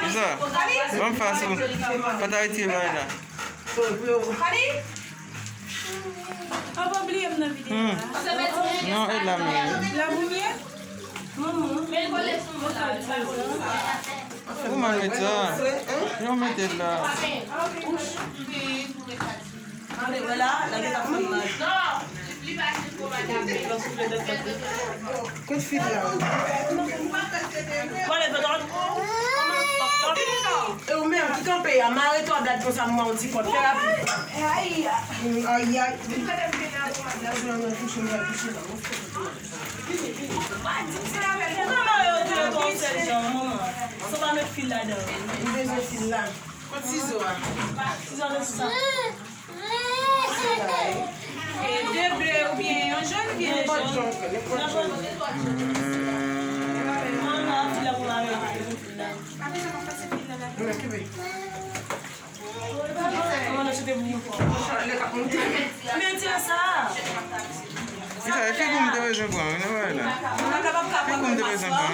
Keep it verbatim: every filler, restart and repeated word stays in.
Kisa? Ban m fas ou. Pa ta retire bagay la. Papa bliye m nan videyo a. Non, e la menm. La pou m ye? Ou mal met sa. Yo mete la. Kout fil la. E ou menm ki kanpe a, mare twa blad konsa, m wè yon ti kòd. Fè rapid. Ay, ay. Ou ka mare yo tou le twa yon sèl jan, manman. San pa met fil ladan. M bezwen fil la. Kot sizo a? Sizo a nan sa. E de ble oubyen yon jòn, oubyen de jòn. Nenpòt jòn. Manman, fil la pou mare yo. Mwen kebe. Mwen chante pou mwen. Men di sa. Kisa, e figou m te bezwen pran, wi, nan bagay la. Figou m te bezwen pran.